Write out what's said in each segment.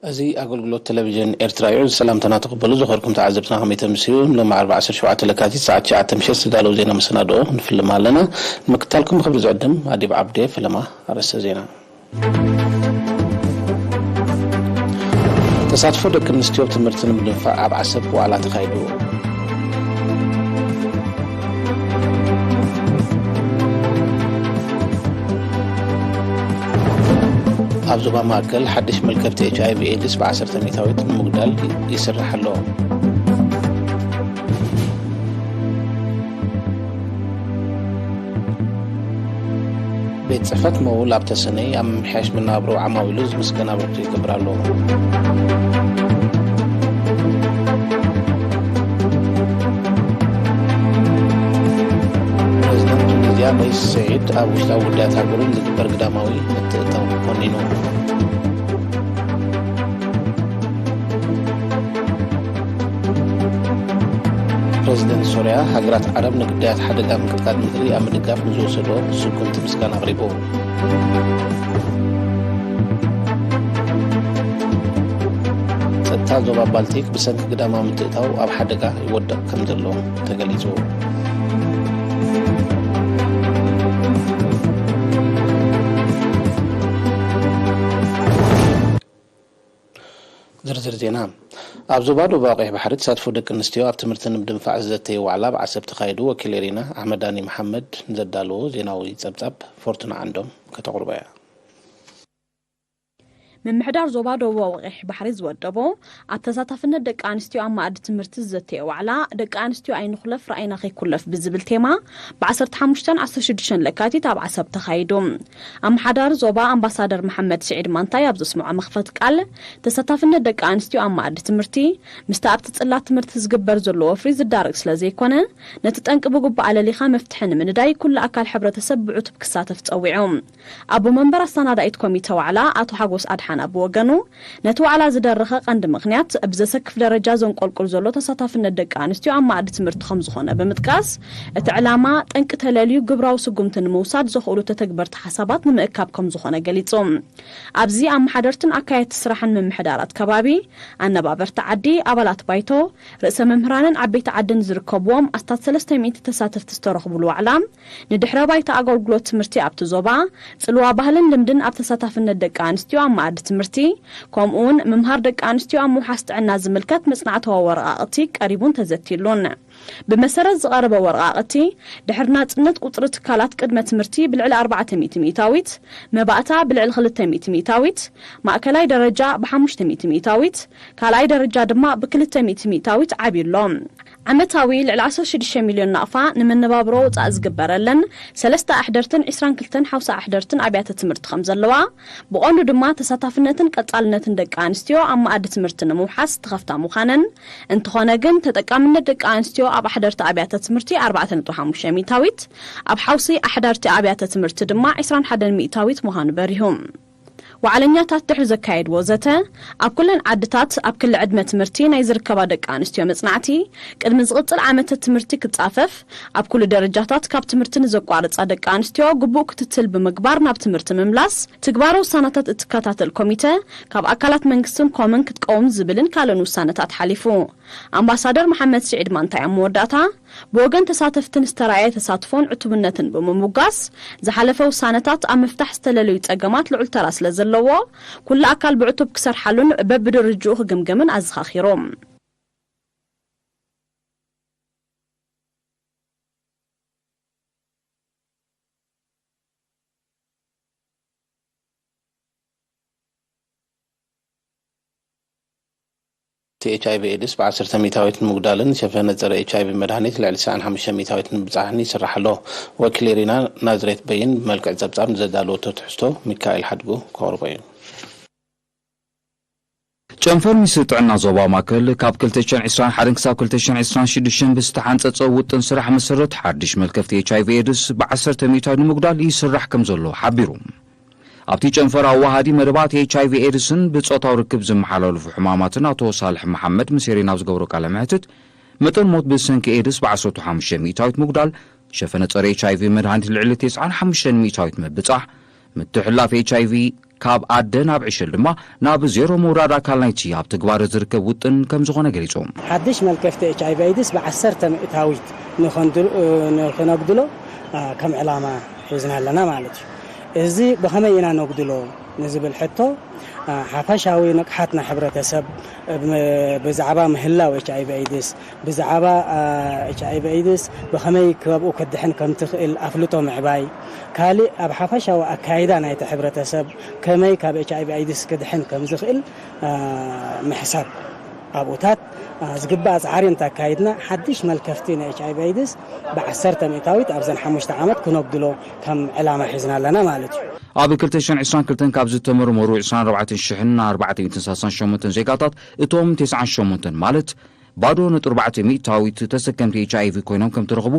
እዚ ኣገልግሎት ቴሌቪዥን ኤርትራ እዩ። ሰላምታና ተቐበሉ። ዝኸርኩም ተዓዘብትና ከመይ ተምስዩ? ሎም ዓርቢ ዓሰርተ ሸውዓተ ለካቲት ሰዓት ትሽዓተ ምሸት ዝተዳለዉ ዜና መሰናድኦ ንፍልም ኣለና። ንምክትታልኩም ብኽብሪ ዝዕድም ኣዲብ ዓብዴ። ፈለማ ኣርእስተ ዜና። ተሳትፎ ደቂ ኣንስትዮ ኣብ ትምህርቲ ንምድንፋዕ ኣብ ዓሰብ ዋዕላ ተኻይዱ። ኣብ ዞባ ማእከል ሓድሽ መልከፍቲ ኤች ኣይ ቪ ኤድስ ብዓሰርተ ሚእታዊት ንምጉዳል ይስራሕ ኣሎ። ቤት ጽሕፈት መውል ኣብ ተሰነይ ኣብ ምምሕያሽ መነባብሮ ዓማዊሉ ዝምስገን ኣበርክቶ ይገብር ኣሎ። ፕሬዚደንት ቱኒዝያ መይስ ስዒድ ኣብ ውሽጣዊ ጉዳያት ሃገሩ ንዝግበር ግዳማዊ ምትእትታው ኮኒኑ። ፕሬዚደንት ሶርያ፣ ሃገራት ዓረብ ንግዳያት ሓደጋ ምንቅጥቃጥ ምድሪ ኣብ ምድጋፍ ንዝወሰዶ ስጉምቲ ምስጋና ኣቕሪቡ። ጸጥታ ዞባ ባልቲክ ብሰንኪ ግዳማዊ ምትእታው ኣብ ሓደጋ ይወድቕ ከም ዘሎ ተገሊጹ። ዝርዝር ዜና። ኣብ ዞባ ደቡባዊ ቀይሕ ባሕሪ ተሳትፎ ደቂ ኣንስትዮ ኣብ ትምህርቲ ንምድንፋዕ ዝዘተየ ዋዕላ ኣብ ዓሰብ ተኻይዱ። ወኪል ኤሪና ኣሕመዳኒ መሓመድ ንዘዳለዎ ዜናዊ ጸብጻብ ፎርቱና ዓንዶም ከተቕርቦ እያ። ምምሕዳር ዞባ ደቡባዊ ቀይሕ ባሕሪ ዝወደቦ ኣብ ተሳታፍነት ደቂ ኣንስትዮ ኣብ መኣዲ ትምህርቲ ዝዘተየ ዋዕላ፣ ደቂ ኣንስትዮ ኣይንኹለፍ፣ ራእይና ከይኩለፍ ብዝብል ቴማ፣ ብ ዓሰርተ ሓሙሽተን ዓሰርተ ሽዱሽተን ለካቲት ኣብ ዓሰብ ተኻይዱ። ኣመሓዳሪ ዞባ ኣምባሳደር መሓመድ ስዒድ ማንታይ ኣብ ዘስምዖ መኽፈቲ ቃል፣ ተሳታፍነት ደቂ ኣንስትዮ ኣብ መኣዲ ትምህርቲ ምስቲ ኣብቲ ጽላት ትምህርቲ ዝግበር ዘሎ ወፍሪ ዝዳረግ ስለ ዘይኮነ፣ ነቲ ጠንቂ ብግቡእ ኣለሊኻ መፍትሒ ንምንዳይ ኩሉ ኣካል ሕብረተሰብ ብዕቱብ ክሳተፍ ጸዊዑ። ኣቦ መንበር ኣሰናዳኢት ኮሚተ ዋዕላ ኣቶ ሓጎስ ኣድሓና ብወገኑ፣ ነቲ ዋዕላ ዝደረኸ ቀንዲ ምኽንያት ብዘሰክፍ ደረጃ ዘንቆልቁል ዘሎ ተሳታፍነት ደቂ ኣንስትዮ ኣብ መኣዲ ትምህርቲ ከም ዝኾነ ብምጥቃስ፣ እቲ ዕላማ ጠንቂ ተለልዩ ግብራዊ ስጉምቲ ንምውሳድ ዘኽእሉ ተተግበርቲ ሓሳባት ንምእካብ ከም ዝኾነ ገሊጹ። ኣብዚ ኣመሓደርትን ኣካየድቲ ስራሕን ምምሕዳራት ከባቢ፣ ኣነባበርቲ ዓዲ፣ ኣባላት ባይቶ፣ ርእሰ መምህራንን ዓበይቲ ዓድን ዝርከብዎም ኣስታት ሰለስተ ሚእቲ ተሳተፍቲ ዝተረኽቡሉ ዋዕላ፣ ንድሕረ ባይታ ኣገልግሎት ትምህርቲ ኣብቲ ዞባ፣ ጽልዋ ባህልን ልምድን ኣብ ተሳታፍነት ደቂ ኣንስትዮ ኣብ መኣዲ ትምህርቲ፣ ከምኡውን ምምሃር ደቂ ኣንስትዮ ኣብ ምውሓስ ጥዕና ዝምልከት መጽናዕታዊ ወረቓቕቲ ቀሪቡን ተዘትይሉን። ብመሰረት ዝቐረበ ወረቓቕቲ፣ ድሕሪ ናጽነት ቁጽሪ ትካላት ቅድመ ትምህርቲ ብልዕሊ ኣርባዕተ ሚእቲ ሚእታዊት፣ መባእታ ብልዕሊ ክልተ ሚእቲ ሚእታዊት፣ ማእከላይ ደረጃ ብሓሙሽተ ሚእቲ ሚእታዊት፣ ካልኣይ ደረጃ ድማ ብክልተ ሚእቲ ሚእታዊት ዓብዩ ኣሎ። ዓመታዊ ልዕሊ ዓሰርተ ሽዱሽተ ሚልዮን ናቕፋ ንመነባብሮ ወጻኢ ዝግበረለን ሰለስተ ኣሕደርትን ዕስራን ክልተን ሓውሳ ኣሕደርትን ኣብያተ ትምህርቲ ከም ዘለዋ፣ ብቐንዱ ድማ ተሳታፍነትን ቀጻልነትን ደቂ ኣንስትዮ ኣብ መኣዲ ትምህርቲ ንምውሓስ ዝተኸፍታ ምዃነን፣ እንተኾነ ግን ተጠቃምነት ደቂ ኣንስትዮ ኣብ ኣሕደርቲ ኣብያተ ትምህርቲ ኣርባዕተ ነጥቢ ሓሙሽተ ሚእታዊት፣ ኣብ ሓውሲ ኣሕደርቲ ኣብያተ ትምህርቲ ድማ ዕስራን ሓደን ሚእታዊት ምዃኑ በሪሁ። ዋዕለኛታት ድሕሪ ዘካየድዎ ዘተ፣ ኣብ ኩለን ዓድታት ኣብ ክሊ ዕድመ ትምህርቲ ናይ ዝርከባ ደቂ ኣንስትዮ መጽናዕቲ፣ ቅድሚ ዝቕጽል ዓመተ ትምህርቲ ክጻፈፍ፣ ኣብ ኩሉ ደረጃታት ካብ ትምህርቲ ንዘቋርጻ ደቂ ኣንስትዮ ግቡእ ክትትል ብምግባር ናብ ትምህርቲ ምምላስ፣ ትግባረ ውሳናታት እትከታተል ኮሚተ ካብ ኣካላት መንግስትን ኮምን ክትቀውም ዝብልን ካልእን ውሳነታት ሓሊፉ። ኣምባሳደር መሓመድ ስዒድ ማንታይ ኣብ መወዳእታ፣ ብወገን ተሳተፍትን ዝተራእየ ተሳትፎን ዕቱብነትን ብምምጓስ፣ ዝሓለፈ ውሳነታት ኣብ ምፍታሕ ዝተለለዩ ጸገማት ልዑል ተራ ስለ ዘለዎ፣ ኩሉ ኣካል ብዕቱብ ክሰርሓሉን በብድርጅኡ ክግምገምን ኣዘኻኺሩ። እቲ ኤች ኣይ ቪ ኤድስ ብ ዓሰርተ ሚእታዊት ንምጉዳልን ሸፈነ ጸረ ኤች ኣይ ቪ መድሃኒት ልዕሊ ትስዓን ሓሙሽተ ሚእታዊት ንምብጻሕን ይስራሕ ኣሎ። ወኪል ሪና ናዝሬት በይን ብመልክዕ ጸብጻብ ንዘዳለወቶ ትሕዝቶ ሚካኤል ሓድጉ ከቕርቦ እዩ። ጨንፈር ሚኒስትሪ ጥዕና ዞባ ማእከል ካብ ክልተ ሽሕን ዕስራን ሓደን ክሳብ ክልተ ሽሕን ዕስራን ሽዱሽተን ብዝተሓንጸጸ ውጥን ስራሕ መሰረት ሓድሽ መልከፍቲ ኤች ኣይ ቪ ኤድስ ብ ዓሰርተ ሚእታዊት ንምጉዳል ይስራሕ ከም ዘሎ ሓቢሩ። ኣብቲ ጨንፈር ኣዋሃዲ መደባት ኤች ኣይ ቪ ኤድስን ብጾታዊ ርክብ ዝመሓላለፉ ሕማማትን ኣቶ ሳልሕ መሓመድ ምስ ኤሪና ኣብ ዝገብሮ ቃለ መሕትት፣ መጠን ሞት ብሰንኪ ኤድስ ብ ዓሰርተ ሓሙሽተ ሚእታዊት ምጉዳል፣ ሸፈነ ጸረ ኤች ኣይ ቪ መድሃኒት ልዕሊ ተስዓን ሓሙሽተን ሚእታዊት ምብጻሕ፣ ምትሕልላፍ ኤች ኣይ ቪ ካብ ኣደ ናብ ዕሸል ድማ ናብ ዜሮ ምውራድ ኣካል ናይቲ ኣብ ትግባረ ዝርከብ ውጥን ከም ዝኾነ ገሊጹ። ሓድሽ መልከፍቲ ኤች ኣይ ቪ ኤድስ ብዓሰርተ ሚእታዊት ንኸንድሉ-፣ ንኸነጉድሎ፣ አ፣ ከም ዕላማ ሒዝና ኣለና ማለት እዩ። እዚ ብኸመይ ኢና ነጉድሎ ንዝብል ሕቶ፣ አ፣ ሓፈሻዊ ንቕሓት ናይ ሕብረተሰብ፣ ብ-፣ ብዛዕባ ምህላው ኤች ኣይ ቪ ኤድስ፣ ብዛዕባ፣ አ፣ ኤች ኣይ ቪ ኤድስ ብኸመይ ካብኡ ክድሕን ከም ትኽእል ኣፍልጦ ምዕባይ፣ ካልእ ኣብ ሓፈሻዊ ኣካይዳ ናይቲ ሕብረተሰብ ከመይ ካብ ኤች ኣይ ቪ ኤድስ ክድሕን ከም ዝኽእል፣ አ፣ ምሕሳብ ኣብኡታት፣ አ፣ ዝግባእ ጻዕሪ እንተኣካይድና፣ ሓድሽ መልከፍቲ ንኤች ኣይ ቪ ኤድስ ብዓሰርተ ሚእታዊት ኣብዘን ሓሙሽተ ዓመት ክነጉድሎ ከም ዕላማ ሒዝና ኣለና ማለት እዩ። ኣብ ክልተ ሽሕን ዕስራን ክልተን ካብ ዝተመርመሩ ዕስራን ኣርባዕተን ሽሕን ኣርባዕተ ሚእትን ሰላሳን ሸሞንተን ዜጋታት፣ እቶም ተስዓን ሸሞንተን ማለት ባዶ ነጥቢ ኣርባዕተ ሚእታዊት ተሰከምቲ ኤች ኣይ ቪ ኮይኖም ከም ተረኽቡ፣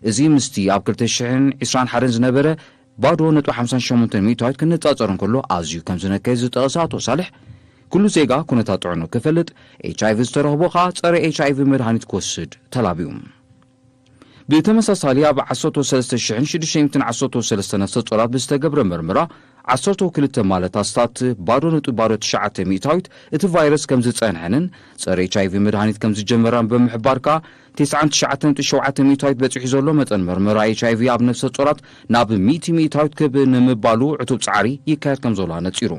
እዚ ምስቲ ኣብ ክልተ ሽሕን ዕስራን ሓደን ዝነበረ ባዶ ነጥቢ ሓምሳን ሸሞንተን ሚእታዊት ክነጻጸር እንከሎ ኣዝዩ ከም ዝነከየ ዝጠቐሰ ኣቶ ሳልሕ፣ ኩሉ ዜጋ ኩነታት ጥዕኑ ክፈልጥ፣ ኤች ኣይ ቪ ዝተረኽቦ ከኣ ጸረ ኤች ኣይ ቪ መድሃኒት ክወስድ ተላብዩ። ብተመሳሳሊ ኣብ ዓሰርተ ሰለስተ ሽሕን ሽዱሽተ ሚእትን ዓሰርተ ሰለስተ ነፍሰ ጾራት ብዝተገብረ መርመራ ዓሰርተ ክልተ ማለት ኣስታት ባዶ ነጥቢ ባዶ ትሽዓተ ሚእታዊት እቲ ቫይረስ ከም ዝጸንሐንን ጸረ ኤች ኣይ ቪ መድሃኒት ከም ዝጀመራን ብምሕባር ከኣ ተስዓን ትሽዓተ ነጥቢ ሸውዓተ ሚእታዊት በጺሑ ዘሎ መጠን መርመራ ኤች ኣይ ቪ ኣብ ነፍሰ ጾራት ናብ ሚእቲ ሚእታዊት ክብ ንምባሉ ዕቱብ ጻዕሪ ይካየድ ከም ዘሎ ኣነጺሩ።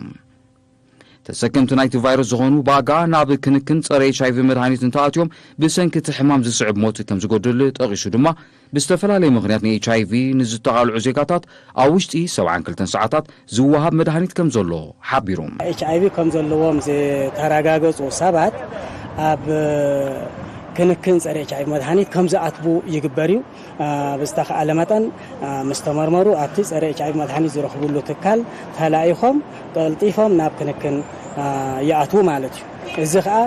ተሰከምቲ ናይቲ ቫይረስ ዝኾኑ ባጋ ናብ ክንክን ጸረ ኤች ኣይ ቪ መድሃኒት እንተኣትዮም ብሰንኪ እቲ ሕማም ዝስዕብ ሞት ከም ዝጎድል ጠቒሱ ድማ ብዝተፈላለየ ምኽንያት ን ኤች ኣይ ቪ ንዝተቓልዑ ዜጋታት ኣብ ውሽጢ ሰብዓን ክልተን ሰዓታት ዝወሃብ መድሃኒት ከም ዘሎ ሓቢሩ። ኤች ኣይ ቪ ከም ዘለዎም ዝተረጋገጹ ሰባት ኣብ ክንክን ጸረ ኤች ኣይ ቪ መድሃኒት ከም ዝኣትዉ ይግበር እዩ። አ፣ ብዝተኻእለ መጠን፣ አ፣ ምስ ተመርመሩ ኣብቲ ጸረ ኤች ኣይ ቪ መድሃኒት ዝረኽብሉ ትካል ተላኢኾም ቀልጢፎም ናብ ክንክን፣ አ፣ ይኣትዉ ማለት እዩ። እዚ ኸኣ፣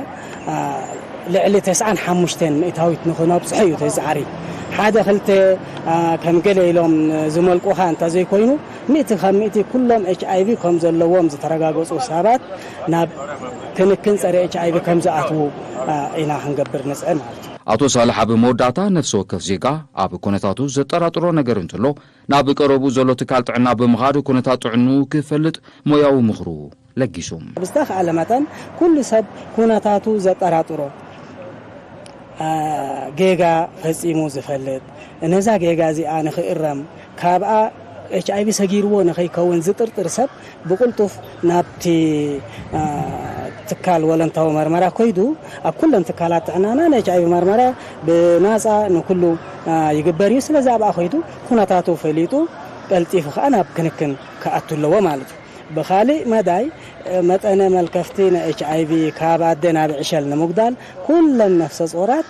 አ፣ ልዕሊ ተስዓን ሓሙሽተን ሚእታዊት ንኽነብጽሖ እዩ እቲ ጻዕሪ። ሓደ ክልተ፣ አ፣ ከም ገለ ኢሎም ዝመልቁኻ እንተዘይኮይኑ፣ ሚእቲ ካብ ሚእቲ ኩሎም ኤች ኣይ ቪ ከም ዘለዎም ዝተረጋገጹ ሰባት ናብ ክንክን ጸረ ኤች ኣይ ቪ ከም ዝኣትዉ፣ አ፣ ኢና ክንገብር ንጽዕር ማለት እዩ። ኣቶ ሳልሕ ኣብ መወዳእታ ነፍሲ ወከፍ ዜጋ ኣብ ኩነታቱ ዘጠራጥሮ ነገር እንተሎ ናብ ቀረብኡ ዘሎ ትካል ጥዕና ብምኻድ ኩነታት ጥዕንኡ ክፈልጥ ሞያዊ ምኽሩ ለጊሱ። ብዝተኻእለ መጠን ኩሉ ሰብ ኩነታቱ ዘጠራጥሮ፣ አ፣ ጌጋ ፈጺሙ ዝፈልጥ፣ ነዛ ጌጋ እዚኣ ንኽእረም፣ ካብኣ ኤች ኣይ ቪ ሰጊርዎ ንኸይከውን ዝጥርጥር ሰብ ብቕልጡፍ ናብቲ፣ አ፣ ትካል ወለንታዊ መርመራ ኮይዱ፣ ኣብ ኩለን ትካላት ጥዕናና ናይ ኤች ኣይ ቪ መርመራ ብናጻ ንኩሉ፣ አ፣ ይግበር እዩ። ስለዚ ኣብኣ ኮይዱ ኩነታቱ ፈሊጡ ቀልጢፉ ከኣ ናብ ክንክን ክኣቱ ኣለዎ ማለት እዩ። ብኻሊእ መዳይ፣ መጠነ መልከፍቲ ን ኤች ኣይ ቪ ካብ ኣደ ናብ ዕሸል ንምጉዳል ኩለን ነፍሰ ጾራት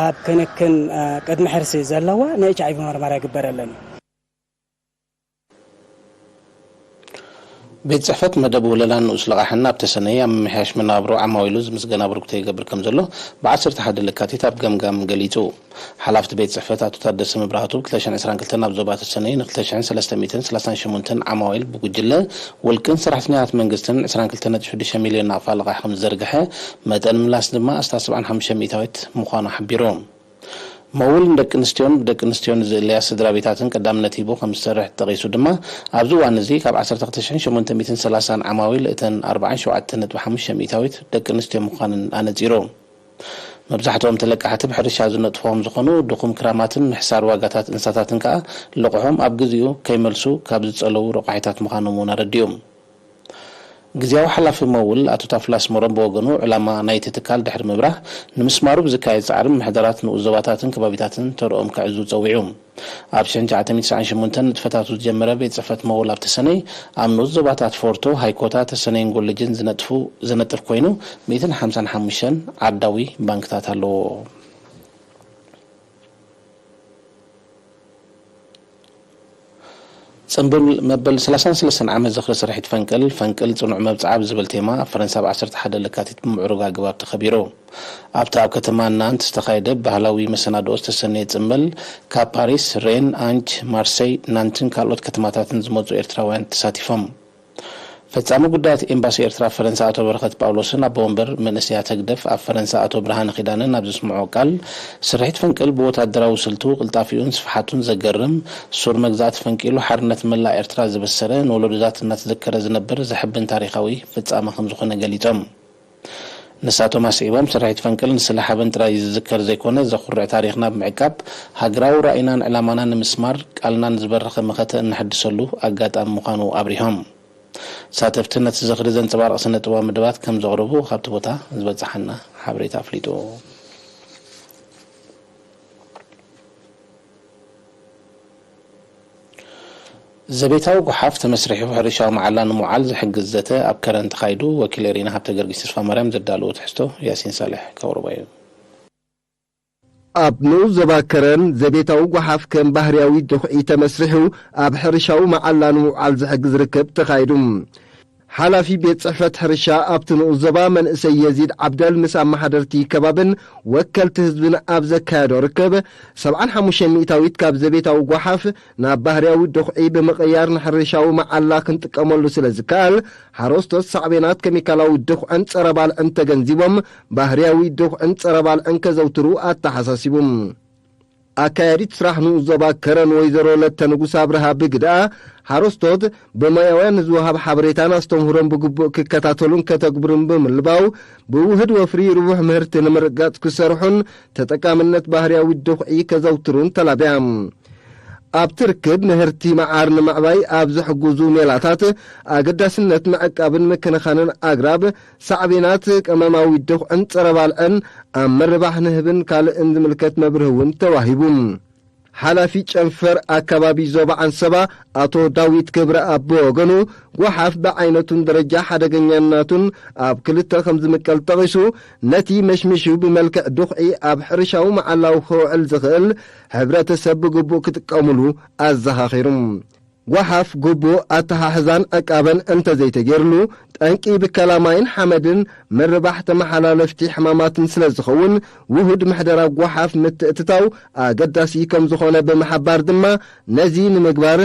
ኣብ ክንክን፣ አ፣ ቅድሚ ሕርሲ ዘለዋ ን ኤች ኣይ ቪ መርመራ ይግበረለን እዩ። ቤት ጽሕፈት መደብ ወለላን ንኡስ ልቓሕን ኣብ ተሰነይ ኣብ ምምሕያሽ መነባብሮ ዓማዊሉ ዝምስገን ኣበርክቶ ይገብር ከም ዘሎ ብዓሰርተ ሓደ ለካቲት ኣብ ገምጋም ገሊጹ። ሓላፊ እቲ ቤት ጽሕፈት ኣቶ ታደሰ መብራህቱ፣ ክልተ ሽሕን ዕስራን ክልተን ኣብ ዞባ ተሰነይ ን ክልተ ሽሕን ሰለስተ ሚእትን ሰላሳን ሸሞንተን ዓማዊል ብጉጅለ ውልቅን ሰራሕተኛታት መንግስትን ዕስራን ክልተን ነጥቢ ሽዱሽተ ሚልዮን ናቕፋ ልቓሕ ከም ዝዘርግሐ፣ መጠን ምላስ ድማ ኣስታት ሰብዓን ሓሙሽተ ሚእታዊት ምዃኑ ሓቢሩ። መውል ንደቂ ኣንስትዮን ብደቂ ኣንስትዮን ዝእለያ ስድራ ቤታትን ቀዳምነት ሂቡ ከም ዝሰርሕ ጠቒሱ ድማ፣ ኣብዚ እዋን እዚ ካብ ዓሰርተ ክልተ ሽሕን ሸሞንተ ሚእትን ሰላሳን ዓማዊል እተን ኣርባዓን ሸውዓተን ነጥቢ ሓሙሽተ ሚእታዊት ደቂ ኣንስትዮ ምዃነን ኣነጺሩ። መብዛሕትኦም ተለቃሕቲ ብሕርሻ ዝነጥፉ ከም ዝኾኑ፣ ድኹም ክራማትን ምሕሳር ዋጋታት እንስሳታትን ከኣ ልቕሖም ኣብ ግዜኡ ከይመልሱ ካብ ዝጸለዉ ረቋሒታት ምዃኖም እውን ኣረዲኡ። ግዝያዊ ሓላፊ መውል ኣቶ ታፍላ ኣስመሮም ብወገኑ፣ ዕላማ ናይቲ ትካል ድሕሪ ምብራህ፣ ንምስማሩ ብዝካየድ ጻዕሪ ምምሕዳራት ንኡስ ዞባታትን ከባቢታትን ተርኦም ከዕዙ ጸዊዑ። ኣብ ሽሕን ትሽዓተ ሚእትን ትስዓን ሸሞንተን ንጥፈታቱ ዝጀመረ ቤት ጽሕፈት መውል ኣብ ተሰነይ፣ ኣብ ንኡስ ዞባታት ፎርቶ፣ ሃይኮታ፣ ተሰነይን ጎልጅን ዝነጥፉ፣ ዝነጥፍ ኮይኑ፣ ሚእትን ሓምሳን ሓሙሽተን ዓዳዊ ባንክታት ኣለዎ። ጽምብል መበል ሰላሳን ሰለስተን ዓመት ዝኽሪ ስርሒት ፈንቅል፣ ፈንቅል ጽኑዕ መብጽዓ ብዝብል ቴማ ኣብ ፈረንሳ ብ ዓሰርተ ሓደ ለካቲት ብምዕሩግ ኣገባብ ተኸቢሩ። ኣብቲ ኣብ ከተማ ናንት ዝተኻየደ ባህላዊ መሰናድኦ ዝተሰነየ ጽምብል፣ ካብ ፓሪስ፣ ሬን፣ ኣንጅ፣ ማርሰይ፣ ናንትን ካልኦት ከተማታትን ዝመጹ ኤርትራውያን ተሳቲፎም። ፈጻሚ ጉዳያት ኤምባሲ ኤርትራ ኣብ ፈረንሳ ኣቶ በረኸት ጳውሎስን ኣቦ ወንበር መንእሰያት ህግደፍ ኣብ ፈረንሳ ኣቶ ብርሃነ ኪዳነን ኣብ ዘስምዖ ቃል፣ ስርሒት ፈንቅል ብወታደራዊ ስልቱ፣ ቅልጣፊኡን ስፍሓቱን ዘገርም፣ ሱር መግዛእቲ ፈንቂሉ ሓርነት መላእ ኤርትራ ዘበሰረ፣ ንወለዶታት እናተዘከረ ዝነብር ዘሕብን ታሪኻዊ ፍጻመ ከምዝኾነ ገሊጾም። ንሳቶም ኣስዒቦም፣ ስርሒት ፈንቅል ንስለ ሓበን ጥራይ ዝዝከር ዘይኮነ፣ ዘኹርዕ ታሪኽና ብምዕቃብ፣ ሃገራዊ ራኢናን ዕላማናን ንምስማር ቃልናን ዝበረኸ መኸተ እነሐድሰሉ ኣጋጣሚ ምዃኑ ኣብሪሆም። ተሳተፍቲ ነቲ ዝኽሪ ዘንጸባርቕ ስነ ጥበባዊ መደባት ከም ዘቕረቡ ካብቲ ቦታ ዝበጽሓና ሓበሬታ ኣፍሊጡ። ዘቤታዊ ጓሓፍ ተመስሪሑ ሕርሻዊ መዓላ ንምውዓል ዝሕግዝ ዘተ ኣብ ከረን ተኻይዱ። ወኪል ኤሪና ሃብተ ጊዮርጊስ ተስፋማርያም ዘዳለዎ ትሕዝቶ ያሲን ሳልሕ ከቕርቦ እዩ። ኣብ ንኡስ ዞባ ከረን ዘቤታዊ ጓሓፍ ከም ባህርያዊ ድኹዒ ተመስሪሑ ኣብ ሕርሻዊ መዓላ ንምውዓል ዝሕግዝ ርክብ ተኻይዱ። ሓላፊ ቤት ጽሕፈት ሕርሻ ኣብቲ ንኡስ ዞባ መንእሰይ የዚድ ዓብደል ምስ ኣመሓደርቲ ከባብን ወከልቲ ህዝብን ኣብ ዘካየዶ ርክብ፣ ሰብዓን ሓሙሽተን ሚእታዊት ካብ ዘቤታዊ ጓሓፍ ናብ ባህርያዊ ድኹዒ ብምቕያር ንሕርሻዊ መዓላ ክንጥቀመሉ ስለ ዝከኣል፣ ሓረስቶት ሳዕቤናት ኬሚካላዊ ድኹዕን ጸረ ባልዕን ተገንዚቦም ባህርያዊ ድኹዕን ጸረ ባልዕን ከዘውትሩ ኣተሓሳሲቡ። ኣካያዲት ስራሕ ንኡስ ዞባ ከረን ወይዘሮ ለተ ንጉስ ኣብርሃ ብግድኣ፣ ሓረስቶት ብሞያውያን ንዝወሃብ ሓበሬታን ኣስተምህሮን ብግቡእ ክከታተሉን ከተግብሩን ብምልባው፣ ብውህድ ወፍሪ ርቡሕ ምህርቲ ንምርግጋጽ ክሰርሑን ተጠቃምነት ባህርያዊ ድኹዒ ከዘውትሩን ተላብያ። ኣብቲ ርክብ ምህርቲ መዓር ንምዕባይ ኣብ ዝሕግዙ ሜላታት ኣገዳስነት ምዕቃብን ምክንኻንን ኣግራብ፣ ሳዕቤናት ቀመማዊ ድኹዕን ጸረ ባልዕን ኣብ ምርባሕ ንህብን ካልእን ዝምልከት መብርሂ እውን ተዋሂቡ። ሓላፊ ጨንፈር ኣካባቢ ዞባ ዓንሰባ ኣቶ ዳዊት ክብረኣብ ብወገኑ፣ ጓሓፍ ብዓይነቱን ደረጃ ሓደገኛነቱን ኣብ ክልተ ከም ዝምቀል ጠቒሱ፣ ነቲ መሽሚሹ ብመልክዕ ድኹዒ ኣብ ሕርሻዊ መዓላዊ ክውዕል ዝኽእል፣ ሕብረተሰብ ብግቡእ ክጥቀሙሉ ኣዘኻኺሩ። ጓሓፍ ግቡእ ኣተሓሕዛን ዕቃበን እንተዘይተገይርሉ፣ ጠንቂ ብከላ ማይን ሓመድን ምርባሕ ተመሓላለፍቲ ሕማማትን ስለ ዝኸውን፣ ውሁድ ምሕደራ ጓሓፍ ምትእትታው ኣገዳሲ ከም ዝኾነ ብምሕባር ድማ፣ ነዚ ንምግባር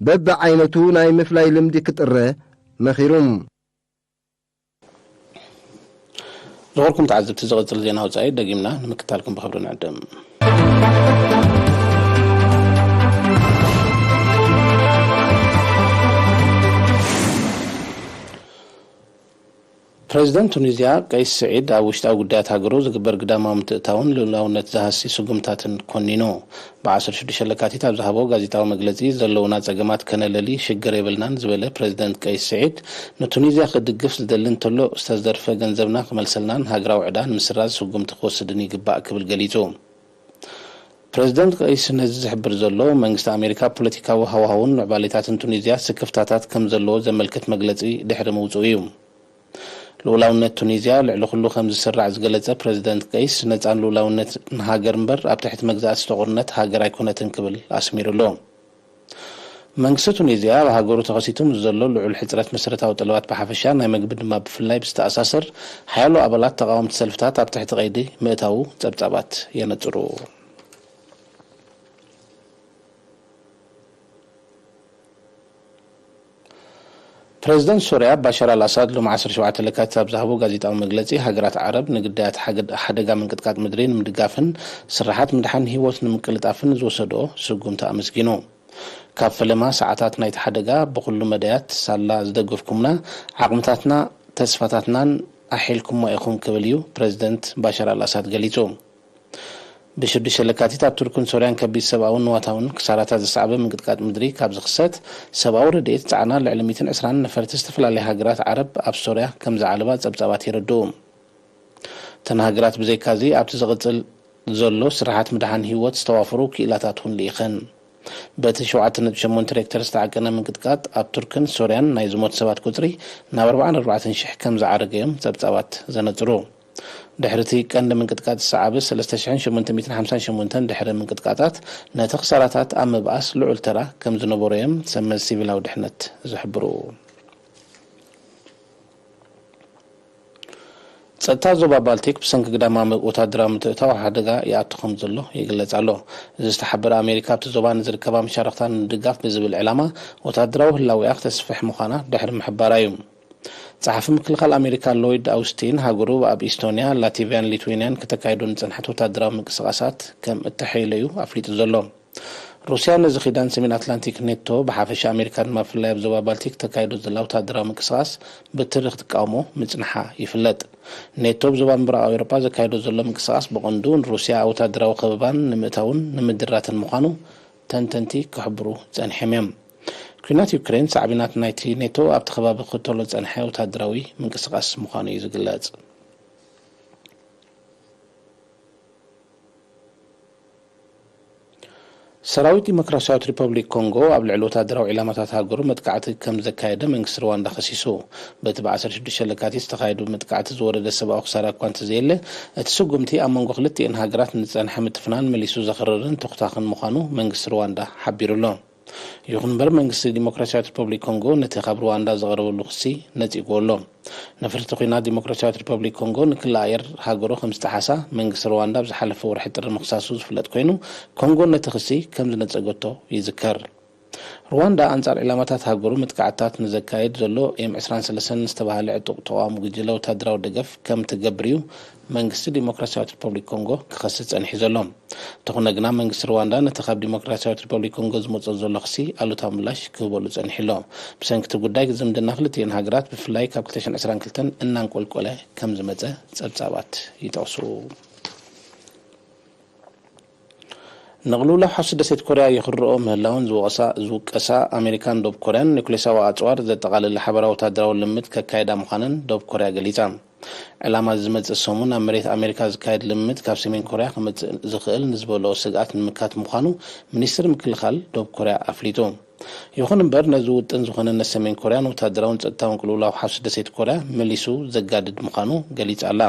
በብዓይነቱ ናይ ምፍላይ ልምዲ ክጥረ መኺሩ። ዝኸበርኩም ተዓዘብቲ፣ ዝቕጽል ዜና ወጻኢ ደጊምና ንምክታልኩም ብኽብሪ ንዕድም። ፕረዚደንት ቱኒዝያ ቀይስ ስዒድ ኣብ ውሽጣዊ ጉዳያት ሃገሩ ዝግበር ግዳማዊ ምትእታውን ልኡላውነት ዝሃሲ ስጉምታትን ኮኒኑ። ብ ዓሰርተ ሽዱሽተ ለካቲት ኣብ ዝሃቦ ጋዜጣዊ መግለጺ፣ ዘለውና ጸገማት ከነለሊ ሽግር የብልናን ዝበለ ፕረዚደንት ቀይስ ስዒድ፣ ንቱኒዝያ ክድግፍ ዝደሊ እንተሎ ዝተዘርፈ ገንዘብና ክመልሰልናን ሃገራዊ ዕዳ ንምስራዝ ስጉምቲ ክወስድን ይግባእ ክብል ገሊጹ። ፕረዚደንት ቀይስ ነዚ ዝሕብር ዘሎ፣ መንግስቲ ኣሜሪካ ፖለቲካዊ ሃዋህውን ምዕባሌታትን ቱኒዝያ ስክፍታታት ከም ዘለዎ ዘመልክት መግለጺ ድሕሪ ምውጽኡ እዩ። ልኡላውነት ቱኒዝያ ልዕሊ ኩሉ ከም ዝስራዕ ዝገለጸ ፕረዚደንት ቀይስ፣ ነጻን ልኡላውነትን ሃገር እምበር ኣብ ትሕቲ መግዛእቲ ዝተቖርነት ሃገር ኣይኮነትን ክብል ኣስሚሩሉ። መንግስቲ ቱኒዝያ ኣብ ሃገሩ ተኸሲቱ ምስ ዘሎ ልዑል ሕጽረት መሰረታዊ ጠለባት ብሓፈሻ፣ ናይ መግቢ ድማ ብፍላይ ብዝተኣሳሰር፣ ሓያሎ ኣባላት ተቓወምቲ ሰልፍታት ኣብ ትሕቲ ቀይዲ ምእታዉ ጸብጻባት የነጽሩ። ፕረዚደንት ሶርያ ባሻር ኣልኣሳድ ሎሚ ዓሰርተ ሸውዓተ ለካቲት ኣብ ዝሃቦ ጋዜጣዊ መግለጺ፣ ሃገራት ዓረብ ንግዳያት ሓገድ-፣ ሓደጋ ምንቅጥቃጥ ምድሪ ንምድጋፍን ስርሓት ምድሓን ህይወት ንምቅልጣፍን ዝወሰድኦ ስጉምቲ ኣመስጊኑ። ካብ ፈለማ ሰዓታት ናይቲ ሓደጋ ብኹሉ መዳያት ሳላ ዝደገፍኩምና፣ ዓቕምታትና፣ ተስፋታትናን ኣሒልኩሞ ኢኹም ክብል እዩ ፕረዚደንት ባሻር ኣልኣሳድ ገሊጹ። ብሽዱሽተ ለካቲት ኣብ ቱርክን ሶርያን ከቢድ ሰብኣውን ንዋታውን ክሳራታት ዘስዓበ ምንቅጥቃጥ ምድሪ ካብ ዝኽሰት፣ ሰብኣዊ ረድኤት ጻዕና ልዕሊ ሚእትን ዕስራን ነፈርቲ ዝተፈላለያ ሃገራት ዓረብ ኣብ ሶርያ ከም ዝዓለባ ጸብጻባት የረድኡ። እተን ሃገራት ብዘይካዚ ኣብቲ ዝቕጽል ዘሎ ስርሓት ምድሓን ህይወት ዝተዋፈሩ ክኢላታት እውን ልኢኸን። በቲ ሸውዓተ ነጥቢ ሸሞንተ ሬክተር ዝተዓቀነ ምንቅጥቃጥ ኣብ ቱርክን ሶርያን ናይ ዝሞቱ ሰባት ቁጽሪ ናብ ኣርባዓን ኣርባዕተን ሽሕ ከም ዝዓረገ እዮም ጸብጻባት ዘነጽሩ። ድሕሪ እቲ ቀንዲ ምንቅጥቃጥ ዝሰዓበ ሰለስተ ሽሕን ሸሞንተ ሚእትን ሓምሳን ሸሞንተን ድሕሪ ምንቅጥቃጣት፣ ነቲ ክሳራታት ኣብ ምብኣስ ልዑል ተራ ከም ዝነበሮ እዮም ሰመዝ ሲቪላዊ ድሕነት ዝሕብሩ። ጸጥታ ዞባ ባልቲክ ብሰንኪ ግዳማዊ ወታደራዊ ምትእትታው ሓደጋ ይኣቱ ከም ዘሎ ይግለጽ ኣሎ። እዚ ዝተሓበረ፣ ኣሜሪካ ኣብቲ ዞባ ንዝርከባ መሻርኽታ ንምድጋፍ ብዝብል ዕላማ ወታደራዊ ህላዌኣ ክተስፍሕ ምዃና ድሕሪ ምሕባራ እዩ። ጸሓፊ ምክልኻል ኣሜሪካ ሎይድ ኣውስቲን፣ ሃገሩ ኣብ ኢስቶንያ፣ ላቲቪያን ሊትዌንያን ከተካይዶ ንጸንሐት ወታደራዊ ምንቅስቓሳት ከም እተሐይለዩ ኣፍሊጡ ዘሎ። ሩስያ ነዚ ኪዳን ሰሜን ኣትላንቲክ ኔቶ፣ ብሓፈሻ ኣሜሪካ ድማ ብፍላይ ኣብ ዞባ ባልቲክ ተካይዶ ዘላ ወታደራዊ ምንቅስቓስ ብትሪ ክትቃወሞ ምጽንሓ ይፍለጥ። ኔቶ ኣብ ዞባ ምብራቕ ኤውሮጳ ዘካይዶ ዘሎ ምንቅስቓስ ብቐንዱ ንሩስያ ኣብ ወታደራዊ ከበባን ንምእታውን ንምድራትን ምዃኑ ተንተንቲ ክሕብሩ ጸኒሖም እዮም። ኲናት ዩክሬን ሳዕቤናት ናይቲ ኔቶ ኣብቲ ከባቢ ክኽተሎ ዝጸንሐ ወታደራዊ ምንቅስቓስ ምዃኑ እዩ ዝግለጽ። ሰራዊት ዲሞክራሲያዊት ሪፐብሊክ ኮንጎ ኣብ ልዕሊ ወታደራዊ ዒላማታት ሃገሩ መጥቃዕቲ ከም ዘካየደ መንግስቲ ሩዋንዳ ከሲሱ። በቲ ብ ዓሰርተ ሽዱሽተ ለካቲት ዝተኻየዱ መጥቃዕቲ ዝወረደ ሰብኣዊ ክሳራ እኳ እንተዘየለ፣ እቲ ስጉምቲ ኣብ መንጎ ክልቲኤን ሃገራት ንዝጸንሐ ምትፍናን መሊሱ ዘኽርርን ተኹታኽን ምዃኑ መንግስቲ ሩዋንዳ ሓቢሩ ኣሎ። ይኹን እምበር፣ መንግስቲ ዲሞክራሲያዊት ሪፐብሊክ ኮንጎ ነቲ ካብ ሩዋንዳ ዝቐረበሉ ክሲ ነጺግዎ ኣሎ። ነፈርቲ ኲናት ዲሞክራሲያዊት ሪፐብሊክ ኮንጎ ንክልል ኣየር ሃገሩ ከም ዝተሓሳ መንግስቲ ሩዋንዳ ኣብ ዝሓለፈ ወርሒ ጥሪ ምኽሳሱ ዝፍለጥ ኮይኑ፣ ኮንጎ ነቲ ክሲ ከም ዝነጸገቶ ይዝከር። ሩዋንዳ ኣንጻር ዒላማታት ሃገሩ መጥቃዕትታት ንዘካይድ ዘሎ ኤም ዕስራን ሰለስተን ዝተባህለ ዕጡቕ ተቓውሞ ጉጅለ ወታደራዊ ደገፍ ከም ትገብር እዩ መንግስቲ ዲሞክራሲያዊት ሪፐብሊክ ኮንጎ ክኸስስ ጸኒሑ ዘሎ። እንተኾነ ግና፣ መንግስቲ ሩዋንዳ ነቲ ካብ ዲሞክራሲያዊት ሪፐብሊክ ኮንጎ ዝመጾ ዘሎ ክሲ ኣሉታዊ ምላሽ ክህበሉ ጸኒሑ ኣሎ። ብሰንኪ እቲ ጉዳይ፣ ዝምድና ክልቲኤን ሃገራት፣ ብፍላይ ካብ ክልተ ሽሕን ዕስራን ክልተን እናንቆልቆለ ከም ዝመጸ ጸብጻባት ይጠቕሱ። ንቕልውላው ሓውሲ ደሴት ኮርያ ይኽርኦ ምህላውን ዝወቐሳ-፣ ዝውቀሳ ኣሜሪካን ደቡብ ኮርያን፣ ኒኩሌሳዊ ኣጽዋር ዘጠቓለለ ሓበራዊ ወታደራዊ ልምምድ ከካይዳ ምዃነን ደቡብ ኮርያ ገሊጻ። ዕላማ ዝመጽእ ሰሙን ኣብ መሬት ኣሜሪካ ዝካየድ ልምምድ ካብ ሰሜን ኮርያ ክመጽእ ዝኽእል ንዝበልኦ ስግኣት ንምምካት ምዃኑ ሚኒስትሪ ምክልኻል ደቡብ ኮርያ ኣፍሊጡ። ይኹን እምበር፣ ነዚ ውጥን ዝኾነነት ሰሜን ኮርያ ንወታደራውን ጸጥታውን ቅልውላው ሓውሲ ደሴት ኮርያ መሊሱ ዘጋድድ ምዃኑ ገሊጻ ኣላ።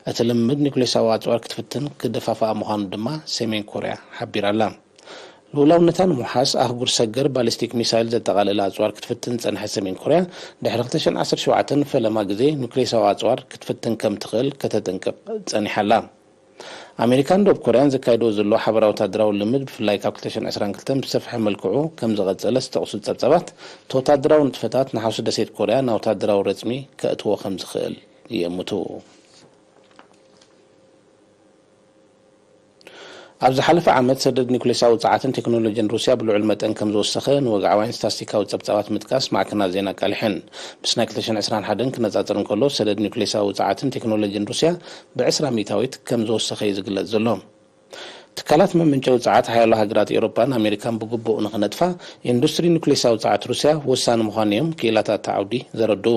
እቲ ልምምድ ኒኩሌሳዊ ኣጽዋር ክትፍትን ክደፋፍኣ ምዃኑ ድማ ሰሜን ኮርያ ሓቢራ ኣላ። ልኡላውነታ ንምውሓስ ኣህጉር ሰገር ባሊስቲክ ሚሳይል ዘጠቓለለ ኣጽዋር ክትፍትን ዝጸንሐት ሰሜን ኮርያ፣ ድሕሪ ክልተ ሽሕን ዓሰርተ ሸውዓተን ንፈለማ ግዜ ኒኩሌሳዊ ኣጽዋር ክትፍትን ከም ትኽእል ከተጠንቅቕ ጸኒሓ ኣላ። ኣሜሪካን ደቡብ ኮርያን ዘካይድዎ ዘለዋ ሓበራዊ ወታደራዊ ልምምድ፣ ብፍላይ ካብ ክልተ ሽሕን ዕስራን ክልተን ብዝሰፍሐ መልክዑ ከም ዝቐጸለ ዝጠቕሱ ጸብጻባት፣ እቲ ወታደራዊ ንጥፈታት ንሓውሲ ደሴት ኮርያ ናብ ወታደራዊ ረጽሚ ከእትዎ ከም ዝኽእል ይእምቱ። ኣብ ዝሓለፈ ዓመት፣ ሰደድ ኒኩሌሳዊ ጸዓትን ቴክኖሎጂን ሩስያ ብልዑል መጠን ከም ዝወሰኸ ንወግዓውያን ስታስቲካዊ ጸብጻባት ምጥቃስ ማዕከናት ዜና ኣቃሊሐን። ምስ ናይ ክልተ ሽሕን ዕስራን ሓደን ክነጻጸር እንከሎ፣ ሰደድ ኒኩሌሳዊ ጸዓትን ቴክኖሎጂን ሩስያ ብዕስራ ሚእታዊት ከም ዝወሰኸ እዩ ዝግለጽ ዘሎ። ትካላት መመንጨዊ ጸዓት ሓያሎ ሃገራት ኤውሮጳን ኣሜሪካን ብግቡእ ንኽነጥፋ፣ ኢንዱስትሪ ኒኩሌሳዊ ጸዓት ሩስያ ወሳኒ ምዃኑ እዮም ክኢላታት እቲ ዓውዲ ዘረድኡ።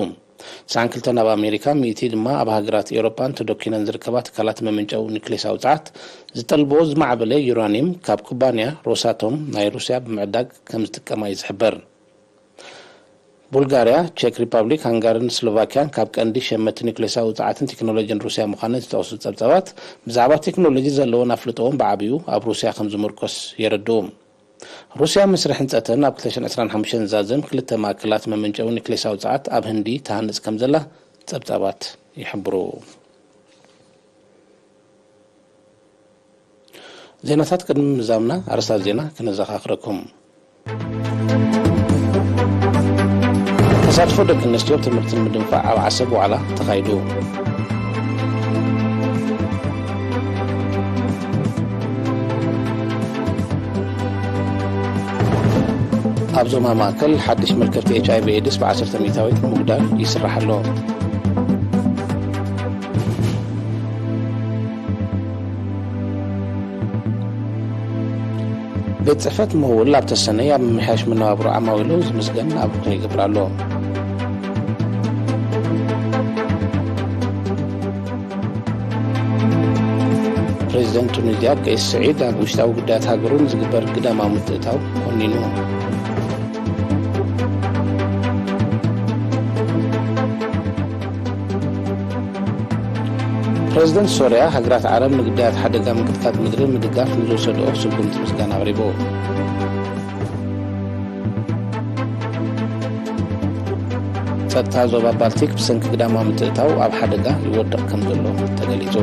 ትስዓን ክልተን ኣብ ኣሜሪካ፣ ሚእቲ ድማ ኣብ ሃገራት ኤውሮጳን ተደኲነን ዝርከባ ትካላት መመንጨዊ ኒኩሌሳዊ ጸዓት ዝጠልብዎ ዝማዕበለ ዩራኒየም ካብ ኩባንያ ሮሳቶም ናይ ሩስያ ብምዕዳግ ከም ዝጥቀማ እዩ ዝሕበር። ቡልጋርያ፣ ቼክ ሪፓብሊክ፣ ሃንጋሪን ስሎቫኪያን ካብ ቀንዲ ሸመቲ ኒኩሌሳዊ ጸዓትን ቴክኖሎጂን ሩስያ ምዃነን ዝጠቕሱ ጸብጻባት፣ ብዛዕባ ቴክኖሎጂ ዘለወን ኣፍልጦ እውን ብዓቢኡ ኣብ ሩስያ ከም ዝምርኮስ የረድኡ። ሩስያ መስርሕ ህንጸተን ኣብ ክልተ ሽሕን ዕስራን ሓሙሽተን ዝዛዘም ክልተ ማእከላት መመንጨዊ ኒኩሌሳዊ ጸዓት ኣብ ህንዲ ትሃንጽ ከም ዘላ ጸብጻባት ይሕብሩ። ዜናታት ቅድሚ ምዛምና ኣርእስታት ዜና ክነዘኻኽረኩም። ተሳትፎ ደቂ ኣንስትዮ ኣብ ትምህርቲ ንምድንፋዕ ኣብ ዓሰብ ዋዕላ ተኻይዱ። ኣብ ዞማ ማእከል ሓድሽ መልከፍቲ ኤች ኣይ ቪ ኤድስ ብዓሰርተ ሚእታዊት ንምጉዳል ይስራሕ ኣሎ። ቤት ጽሕፈት ምውል ኣብ ተሰነይ ኣብ ምምሕያሽ መነባብሮ ዓማዊሉ ዝምስገን ኣበርክቶ ይገብር ኣሎ። ፕሬዚደንት ቱኒዝያ ቀይስ ስዒድ ኣብ ውሽጣዊ ጉዳያት ሃገሩ ንዝግበር ግዳማዊ ምትእታው ኮኒኑ። ፕሬዚደንት ሶርያ፣ ሃገራት ዓረብ ንግዳያት ሓደጋ ምንቅጥቃጥ ምድሪ ምድጋፍ ንዝወሰድኦ ስጉምቲ ምስጋና ኣቕሪቡ። ጸጥታ ዞባ ባልቲክ ብሰንኪ ግዳማዊ ምትእታው ኣብ ሓደጋ ይወድቕ ከም ዘሎ ተገሊጹ።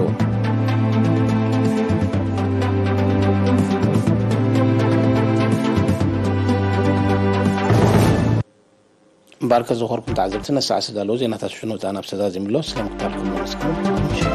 እምበኣርከ ዝኸበርኩም ተዓዘብቲ፣ ነሳዕ ዝተዳለዉ ዜናታት ሽኖ ጣና ብሰዛዚምሎ ስለምክታልኩም ነመስግን።